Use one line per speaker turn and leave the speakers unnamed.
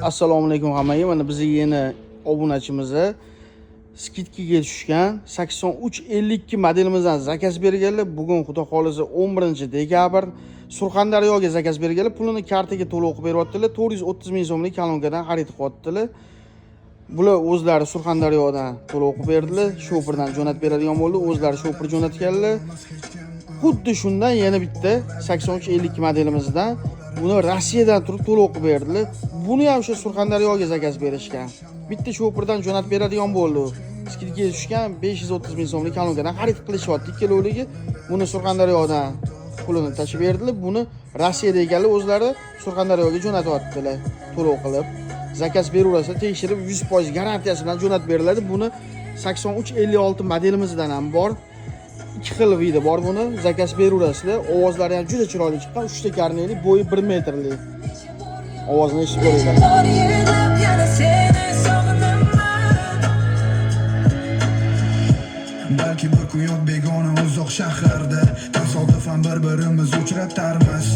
Assalomu alaykum hammaga. Mana bizga yana obunachimiz скидка ga tushgan 8352 modelimizdan заказ berganlar. Bugun, xudo xohlasa, 11 dekabr Surxondaryoga заказ berganlar. Pulini kartaga to'lov qilib beryaptilar. 430 ming so'mlik kolonkadan xarid qilyaptilar. Bular o'zlari Surxondaryodan to'lov qilib berdilar. Shopirdan jo'natib beradigan bo'ldi. O'zlari shopir jo'natganlar. Xuddi shundan yana bitta 8352 modelimizdan, buni Rossiyadan turib to'lov qilib berdilar. Buni ham o'sha Surxondaryoga заказ berishgan. Bitta shopirdan jo'natib beradigan bo'ldi. Скидка ga tushgan 530 ming so'mlik kolonkadan xarid qilishyapti ikkalovligi. Buni Surxondaryodan pulini tashib berdilar. Buni Rossiyada ekanlar, o'zlari Surxondaryoga jo'natyaptilar to'lov qilib. Заказ beraverasizlar, tekshirib, 100% garantiyasi bilan jo'natib beriladi. Buni 8356 modelimizdan ham bor. Ikki xil вид i bor buni. Заказ beraverasizlar. Ovozlari ham juda chiroyli chiqqan. 3 ta karneli, bo'yi 1 metrli. Ovozini eshitib ko'ringlar.
Bor yig'lab yana seni sog'indim.
Balki bir kun yot begona uzoq shaharda, tasodifan bir birimiz uchratarmiz.